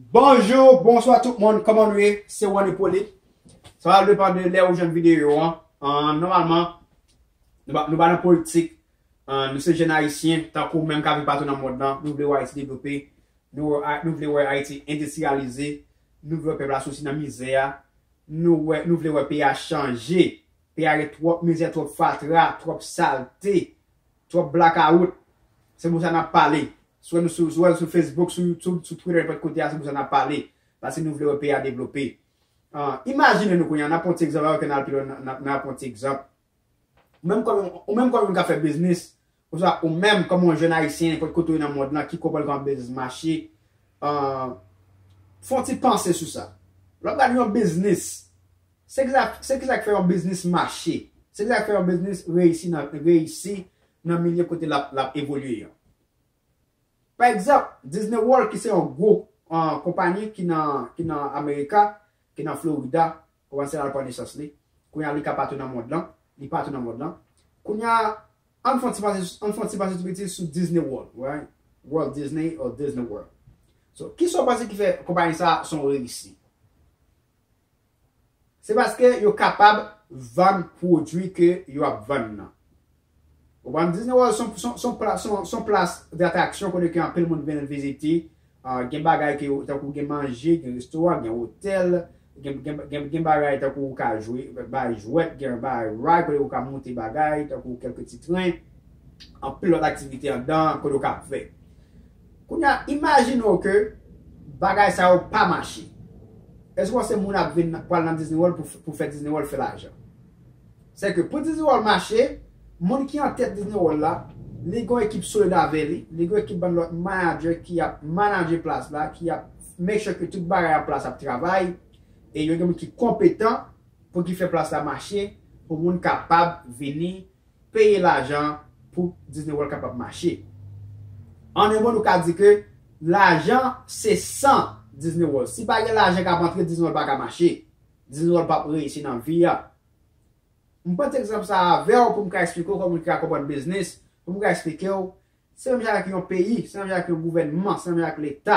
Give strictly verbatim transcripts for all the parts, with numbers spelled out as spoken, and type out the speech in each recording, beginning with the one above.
Bonjou, bonswa tout moun, kòman nou ye? Se Juan Hyppolite. Sa va depann de lè ou jwenn videyo an. An, nòmalman, nou pa, nou pa nan politik. An, nou se jèn ayisyen, tankou ou menm k ap viv patou nan mond lan. Nou vle wè Ayiti devlope. Nou, nou vle wè Ayiti endistriyalize. Nou vle wè pèp la soti nan mizè a. Nou wè, nou vle wè peyi a chanje. Peyi a gen twòp mizè, twòp fatra, twòp salte, twòp blakawout. Se pou sa n ap pale. Swa nou sou, swa sou Facebook, sou YouTube, sou Twitter, nenpòt kote a, se pou sa n ap pale. Paske nou vle wè peyi a devlope. Ah, imajine nou kounye a, n ap pran ti egzanp, avan ke n al pi lwen, n ap, n ap pran ti egzanp. Ou menm kòm, ou menm kòm yon moun k ap fè biznis, oswa ou menm kòm yon jèn ayisyen, nenpòt kote ou ye nan mond lan, ki konprann kòman biznis mache, ah, fè yon ti panse sou sa. Lè w ap gade yon biznis, se kisa, se kisa k fè yon biznis mache? Se kisa k fè yon biznis reyisi nan, reyisi nan milye kote l ap, l ap evolye an? Pa egzanp, Disney World, ki se yon gwo, ah, konpayi ki nan, ki nan Amerika, ki nan Florida, ou konprann, se la l pran nesans li. Kounye a, li ka patou nan mond lan, li patou nan mond lan. Kounye a, ann fè yon ti panse, ann fè yon ti panse tou piti sou Disney World, right? Walt Disney or Disney World. So, kisa w panse ki fè konpayi sa a se yon reyisi? Se paske yo kapab vann pwodui ke yo ap vann nan. Ou konprann? Disney World se yon, se yon, se yon pla-, se yon, se yon plas datraksyon kote ke anpil moun vin vizite. Ah, gen bagay ke yo, tankou gen manje, gen restoran, gen otèl, gen, gen, gen, gen bagay tankou ou ka jwe, bay jwèt, gen bagay ride kote ou ka monte bagay, tankou kèlke ti tren. Anpil lòt aktivite anndan kote w ka fè. Kounye a, imajine w ke bagay sa yo pa mache. Èske w panse moun ap vin pral nan Disney World pou, pou fè Disney World fè lajan? Se ke pou Disney World mache, moun ki an tèt Disney World la, li gen yon ekip solid avè li, li gen yon ekip bann lòt manager ki ap manaje plas la, ki ap make sure ke tout bagay an plas ap travay, e yo gen moun ki konpetan pou ki fè plas la mache, pou moun kapab vini peye lajan pou Disney World kapab mache. An en mo, nou ka di ke lajan se san Disney World. Si pa gen lajan k ap antre, Disney World pa ka mache. Disney World p ap reyisi nan vi a. M pote egzanp sa a avè w pou m ka eksplike w kòman w ka konprann biznis, pou m ka eksplike w, se menm jan ak yon peyi, se menm jan ak yon gouvènman, se menm jan ak Leta.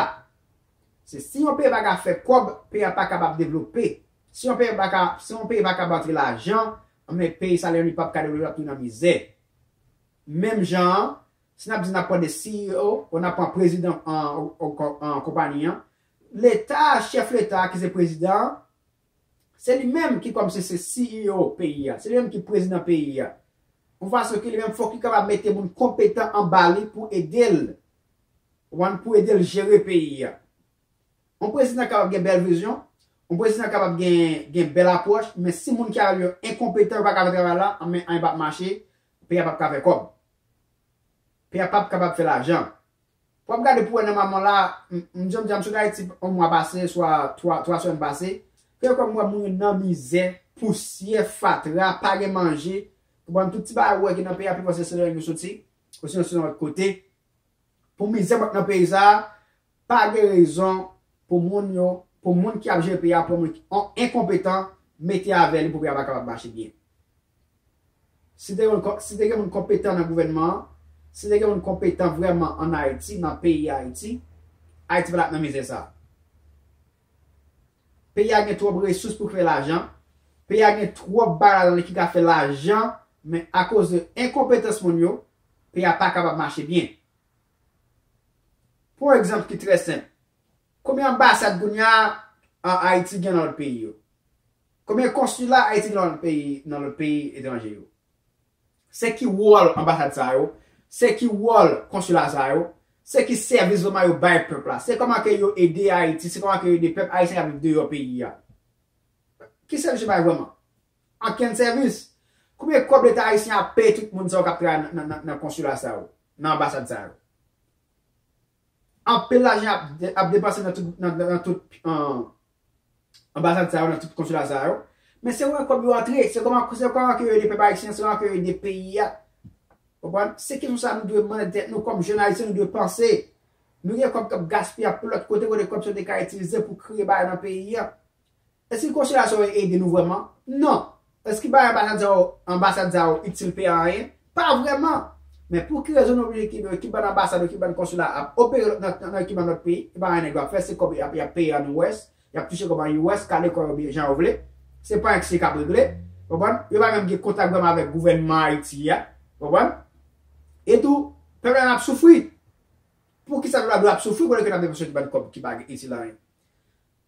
Se si yon peyi pa ka fè kòb, peyi a pa kapab devlope. Si yon peyi pa ka, si yon peyi pa kapab antre lajan, anben peyi sa li menm li p ap ka devlope, l ap tou nan mizè. Menm jan an, si n ap di n ap pran de C E O, ou n ap pran prezidan an, an, an, an konpayi an, Leta, chèf Leta ki se prezidan an, se li menm ki kòmsi se C E O peyi a, se li menm ki prezidan peyi a. Yon fason ke li menm fòk li kapab mete moun konpetan anba li pou ede l, ou konprann, pou ede l jere peyi a. Yon prezidan kapab gen bèl vizyon, yon prezidan kapab gen, gen bèl apwòch, men si moun ki avè l yo enkonpetan, yo pa ka fè travay la, anben anyen p ap mache, peyi a p ap ka fè kòb. Peyi a p ap kapab fè lajan. W ap gade pou wè nòmalman la, m, m, jan m di a, m sot Ayiti yon mwa pase, swa twa, twa semèn pase, ke kòm m wè moun yo nan mizè, pousyè, fatra, pa gen manje, ou konprann, tout ti bagay ou wè ki nan peyi a, pi fò se Sendomeng yo soti, osinon se nan lòt kote. Pou mizè m ap nan peyi sa a, pa gen rezon pou moun yo, pou moun ki ap jere peyi a, pou moun ki enkonpetan, mete avè li pou peyi a pa kapab mache byen. Si te gen moun, si te gen moun konpetan nan gouvènman an, si te gen moun konpetan vrèman ann Ayiti, nan peyi Ayiti, Ayiti pa t ap nan mizè sa a. Peyi a gen twòp resous pou fè lajan. Peyi a gen twòp bagay ladan li ki ka fè lajan, men akoz de enkonpetans moun yo, peyi a pa kapab mache byen. Pran yon egzanp ki trè senp. Konbyen anbasad kounye a an Ayiti gen nan lòt peyi yo? Konbyen konsila Ayiti gen nan lòt peyi, nan lòt peyi etranje yo? Se ki wòl anbasad sa yo? Se ki wòl konsila sa yo? Se ki sèvis vrèman yo bay pèp la? Se kòman ke yo ede Ayiti? Se kòman ke yo ede pèp ayisyen k ap viv deyò peyi a? Ki sèvis yo bay vrèman? Okenn sèvis. Konbyen kòb Leta ayisyen ap peye tout moun sa yo k ap travay nan, nan, nan, nan konsila sa yo, nan anbasad sa yo? Anpil lajan ap, ap depanse nan tout, nan, nan, nan tout, an, anbasad sa yo, nan tout konsila sa yo. Men se wè kòb yo antre, se kòman, se kòman ke yo ede pèp ayisyen, se kòman ke yo ede peyi a. Konprann? Se kesyon sa nou dwe mande tèt nou kòm jèn ayisyen, nou dwe panse. Nou gen kòb k ap gaspiye ap lòt kote, kote kòb sa yo te ka itilize pou kreye bagay nan peyi a. Èske konsila sa yo ede nou vrèman? Non. Èske bagay anbasad sa yo, anbasad sa yo itil peyi a anyen? Pa vrèman. Men pou ki rezon nou oblije kite ki bann anbasad yo, ki bann konsila ap opere nan, nan, nan ki bann lòt peyi? E pa anyen nèg yo ap fè, se kòb y ap, y ap peye an U S, y ap touche kòb an U S, kale kò yo byen jan yo vle. Se pa anyen ki ap regle. Konprann? Yo pa menm gen kontak vrèman avèk gouvènman Ayiti a. Konprann? E tou, pèp la ap soufri. Poukisa pèp la dwe ap soufri kote ke n ap depanse yon bann kòb ki pa itil anyen?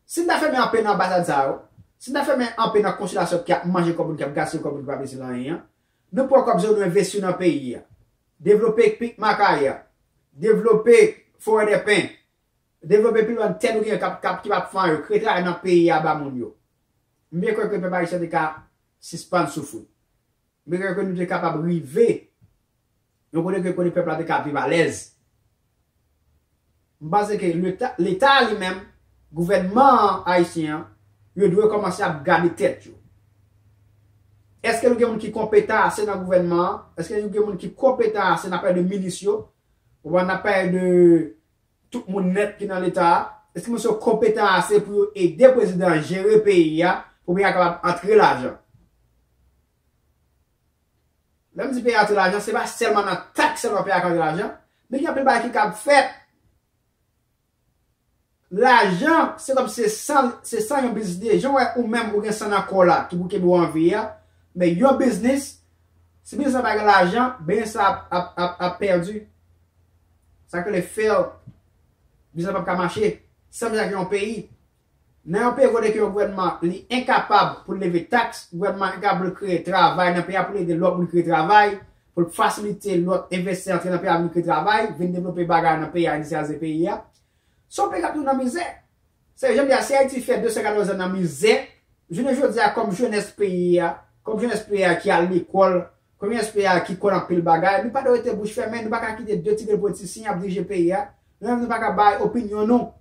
Si n ta fèmen anpe nan anbasad sa yo, si n ta fèmen anpe nan konsila sa yo ki ap manje kòb moun, ki ap gaspiye kòb moun, ki pa itil anyen an, nou pran kòb sa yo, nou envesti nan peyi a. Devlope Pik Makaya, devlope Forèdèpen, devlope pi lwen tè nou gen k ap, k ap, ki p ap fè anyen yo, kreye travay nan peyi a ba moun yo. M byen kwè ke pèp ayisyen te ka sispann soufri. M byen kwè ke nou te kapab rive yon kote ke kote pèp la te ka viv alèz. M panse ke Leta, Leta a li menm, gouvènman ayisyen an, yo dwe kòmanse ap gade tèt yo. Èske nou gen moun ki konpetan ase nan gouvènman an? Èske nou gen moun ki konpetan ase, n ap pale de minis yo, ou n ap pale de tout moun nèt ki nan Leta a? Èske moun sa yo konpetan ase pou yo ede prezidan an jere peyi a, pou peyi a kapab antre lajan? Lè m di peyi a antre lajan, se pa sèlman nan taks sèlman peyi a ka antre lajan, men gen anpil bagay ki kab fèt. Lajan, se kòm se san, se san yon biznis. Jan w wè ou menm ou gen san nan kò w la ki pou kenbe w an vi a, men yon biznis, si biznis la pa gen lajan, biznis la ap, ap, ap, ap pèdi. Sa k rele fail. Biznis la p ap ka mache. San biznis ak yon peyi. Nan yon peyi kote ke yon gouvènman li enkapab pou l leve taks, gouvènman enkapab pou l kreye travay nan peyi a, pou l ede lòt moun kreye travay, pou l fasilite lòt envestè antre nan peyi a vin kreye travay, vin devlope bagay nan peyi a, endistriyalize peyi a. Se yon peyi k ap toujou nan mizè. Se jan m di a, si Ayiti fè de san katreven zan nan mizè, jounen jodi a, kòm jenès peyi a, kòm jenès peyi a ki al lekòl, kòm jenès peyi a ki konn anpil bagay, nou pa dwe rete bouch fèmen, nou pa ka kite de ti grenn politisyen ap dirije peyi a. Nou menm nou pa ka bay opinyon nou.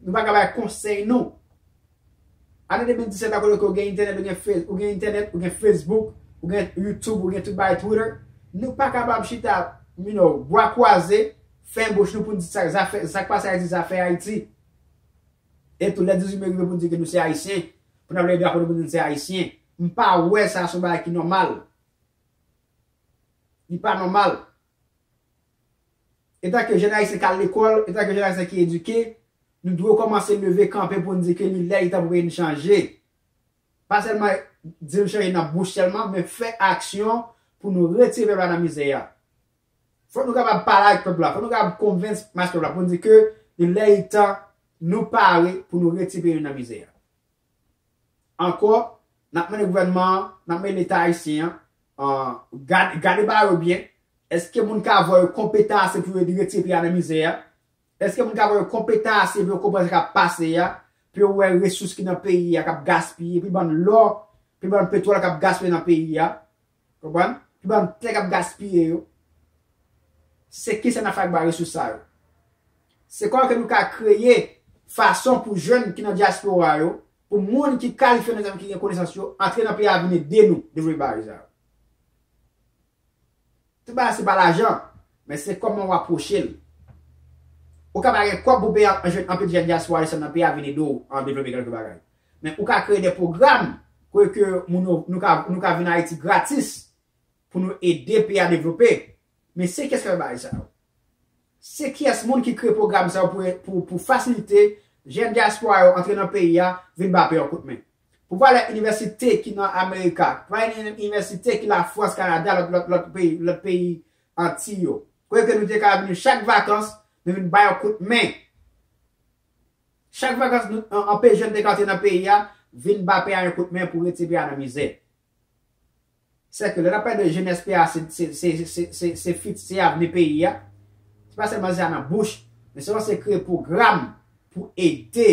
Nou pa ka bay konsèy nou. Ane de mil disèt la, kote ke ou gen entènèt, ou gen Face-, ou gen entènèt, ou gen Facebook, ou gen YouTube, ou gen tout bagay, Twitter, nou pa kapab chita, you know, bwa kwaze, fèmen bouch nou pou n di sa, zafè, sa k pase Ayiti, zafè Ayiti. E tou, lè dizuit me rive pou n di ke nou se Ayisyen, pou n ap leve drapo nou pou n di nou se Ayisyen. M pa wè sa se yon bagay ki nòmal. Li pa nòmal. Etanke jèn ayisyen k al lekòl, etanke jèn ayisyen ki edike, nou dwe kòmanse leve kanpe pou n di ke li lè, li tan pou peyi n chanje. Pa sèlman di l chanje nan bouch sèlman, men fè aksyon pou nou retire pèp la nan mizè a. Fòk nou kapab pale ak pèp la, fòk nou kapab konvenk mas pèp la pou n di ke li lè, li tan nou pare pou nou retire peyi nou nan mizè a. Ankò, n ap mande gouvènman an, n ap mande Leta ayisyen an, gad-, gade bagay yo byen. Èske moun ka vwa yo konpetan ase pou yo retire peyi a nan mizè a? Èske moun ka vwa yo konpetan ase pou yo konprann sa k ap pase a? Pou yo wè resous ki nan peyi a k ap gaspiye, pi bann lò, pi bann petwòl k ap gaspiye nan peyi a? Konprann? Pi bann tè k ap gaspiye yo. Se kisa n ap fè ak bagay resous sa yo? Se kòman ke nou ka kreye fason pou jèn ki nan dyaspora yo, pou moun ki kalifye nan zafè ki gen konesans yo, antre nan peyi a vin ede nou devlope bagay sa yo. Tout bagay se pa lajan, men se kòman w apwoche l. Ou ka pa gen kòb pou peye an-, jèn, anpil jèn dyaspora desann nan peyi a vin ede w an devlope kèlke bagay. Men ou ka kreye de pwogram kote ke moun yo, nou ka, nou ka vin Ayiti gratis pou nou ede peyi a devlope. Men se kiyès k ap fè bagay sa yo? Se kiyès moun ki kreye pwogram sa yo pou, pou, pou fasilite jèn dyaspora yo antre nan peyi a, vin ba peyi a yon kout men? Pou valè inivèsite ki nan Amerika, pou valè inivèsite ki Lafrans, Kanada, lòt, lòt, lòt peyi, lòt peyi Antiy yo. Kote ke nou te ka vini chak vakans, nou vin bay yon kout men. Chak vakans, nou, an, anpil jèn te ka antre nan peyi a, vin ba peyi a yon kout men pou retire peyi a nan mizè. Se ke lè n ap pale de jenès peyi a, se, se, se, se, se, se fit-, se avni peyi a. Se pa sèlman di sa nan bouch, men se panse kreye pwogram pou ede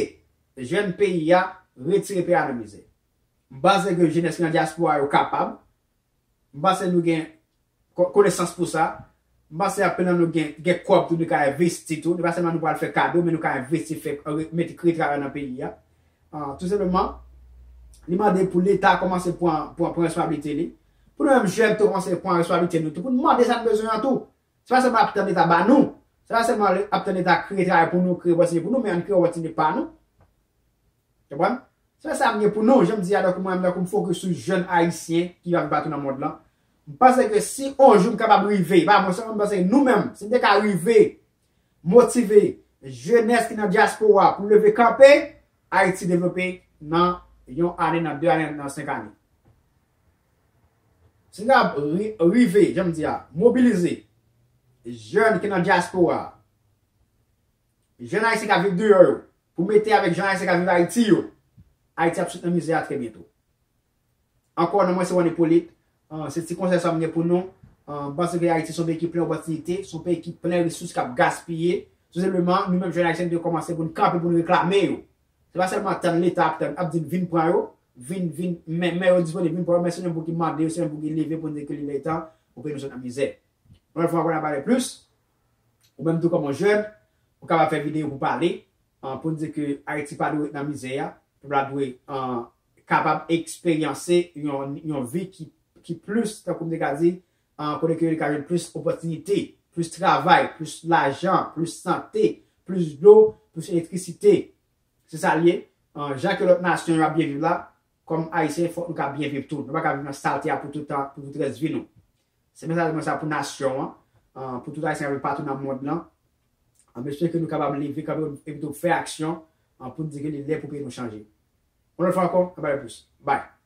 jèn peyi a retire peyi a nan mizè. M panse ke jenès ki nan dyaspora yo kapab. M panse nou gen ko-, konesans pou sa. M panse anpil nan nou gen, gen kòb tou, nou ka envesti tou. Se pa sèlman nou pral fè kado, men nou ka envesti, fè, re-, mete, kreye travay nan peyi a. Ah, tou senpleman, li mande pou Leta kòmanse pran, pran, pran responsablite li. Pou nou menm jèn tou kòmanse pran responsablite nou tou. Pou nou mande sa n bezwen an tou. Se pa sèlman ap tann Leta ba nou. Se pa sèlman ap tann Leta kreye travay pou nou, kreye opòtinite pou nou, men ann kreye opòtinite pa nou. Konprann? Se sa m gen pou nou. Jan m di a, donk, mwen menm, donk, m fokis sou jèn ayisyen ki ap viv patou nan mond lan. M panse ke si on jou m kapab rive, pa mwen sèlman, m panse ke nou menm, si n te ka rive motive jenès ki nan dyaspora pou leve kanpe, Ayiti devlope nan yon ane, nan de ane, nan senk ane. Si n kapab ri- rive, jan m di a, mobilize jèn ki nan dyaspora, jèn ayisyen k ap viv deyò yo, pou mete avèk jèn ayisyen k ap viv Ayiti yo, Ayiti ap sot nan mizè a trè byento. Ankò, non mwen se Juan Hyppolite. Ah, se ti konsèy sa m gen pou nou. Ah, m panse ke Ayiti se yon peyi ki plen opòtinite, se yon peyi ki plen resous k ap gaspiye. Tou senpleman, nou menm jèn ayisyen, nou dwe kòmanse pou n kanpe, pou n reklame yo. Se pa sèlman tann Leta ap tann, ap di n vin pran yo, vin, vin, men, men yo disponib, vin pran yo, men se nou menm pou ki mande yo, se nou menm pou ki leve pou n di ke li lè tan pou peyi nou sot nan mizè. Yon lòt fwa ankò, n a pale plis. Ou menm tou kòm yon jèn, ou kapab fè videyo pou pale, ah, pou n di ke Ayiti pa dwe ret nan mizè a. Pèp la dwe, ah, kapab eksperyanse yon, yon vi ki, ki plis, tankou m te ka di, ah, kote ke li ka jwenn plis opòtinite, plis travay, plis lajan, plis sante, plis dlo, plis elektrisite. Se sa l ye. Ah, jan ke lòt nasyon yo ap byen viv la, kòm Ayisyen, fòk nou ka byen viv tou. Nou pa ka viv nan salte a pou tout tan, pou tout rès vi nou. Se mesaj mwen sa pou nasyon an, ah, pou tout Ayisyen k ap viv patou nan mond lan. Ah, m espere ke nou kapab leve kanpe epi tou fè aksyon, ah, pou n di ke li lè pou peyi nou chanje. Yon lòt fwa ankò, n ap pale plis. Bye.